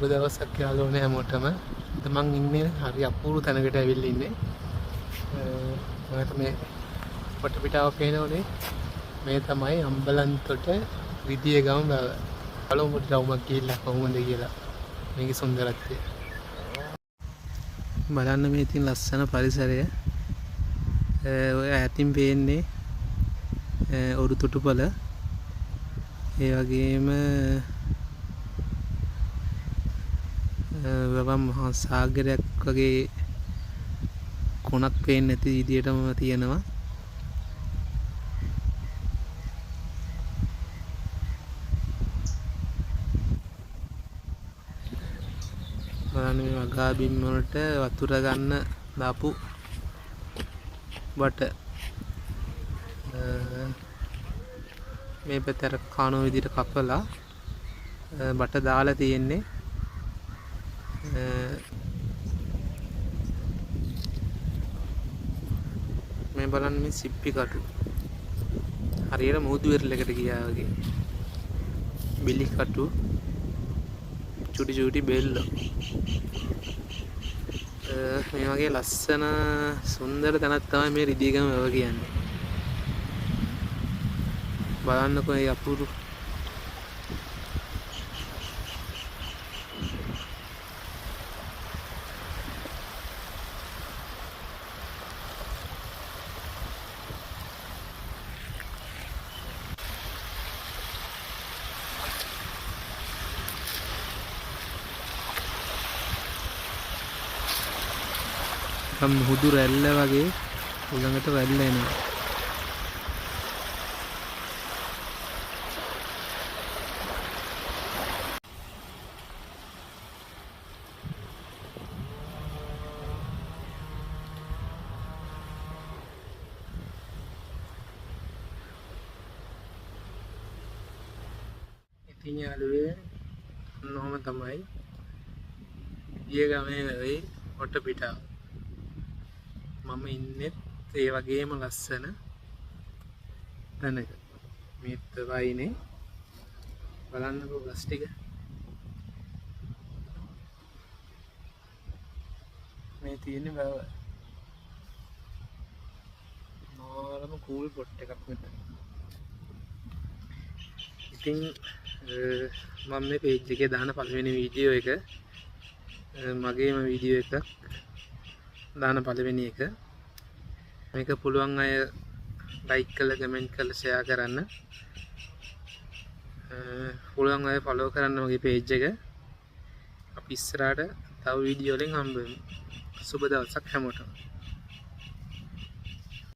සුබ දවසක් යාළුවනේ හැමෝටම. අද මං ඉන්නේ හරි අපූර්ව තැනකට ඇවිල්ලා ඉන්නේ. ඔයාලට මේ වටපිටාව පේනවනේ. මේ තමයි අම්බලන්තොට රිදියගම වැව. බලමු පොඩි රවුමක් ගිහිල්ලා කොහොමද කියලා. මේකේ සුන්දරත්වය. බලන්න මේ තියෙන ලස්සන පරිසරය. ඔය ඈතින් පේන්නේ ඔරු තුටුපළ. ඒ වගේම වැවම් මහා සාගරයක් වගේ කොනක් පේන්නේ නැති විදියටම තියෙනවා. බලන්න මේ වගා බිම් වලට වතුර ගන්න දාපු බට. මේ පැත්තට අර කානුව විදියට කපලා බට දාලා තියෙන්නේ. මේ බලන්න මේ සිප්පි කටු හරියට මුහුදු වෙරළකට ගියා වගේ. බිලි කටු චුටි චුටි බෙල්ල. මේ වගේ ලස්සන සුන්දර තැනක් තමයි මේ රිදීගම වැව කියන්නේ. බලන්නකෝ මේ අපූරු. නිකන් මුහුදු රැල්ල වගේ ළඟට රැල්ල එනවා. ඉතින් යාළුවේ ඔන්න ඔහොම තමයි ගිය ගමේ වැවේ වටපිටාව. මම ඉන්නෙත් ඒ වගේම ලස්සන තැනක. මේත් වයිනේ බලන්නකෝ ගස් ටික. මේ තියෙන වැව. මාරම කූල් පොට් එකක් මෙතන. ඉතින් මම මේ පේජ් එකේ දාන පළවෙනි වීඩියෝ එක, මගේම වීඩියෝ එකක් දාන පළවෙනි එක. මේක පුළුවන් අය ලයික් කරලා කමෙන්ට් කරලා ෂෙයා කරන්න. පුළුවන් අය ෆලෝ කරන්න මගේ පේජ් එක. අපි ඉස්සරහට තව වීඩියෝ වලින් හම්බ වෙමු. සුබ දවසක් හැමෝටම.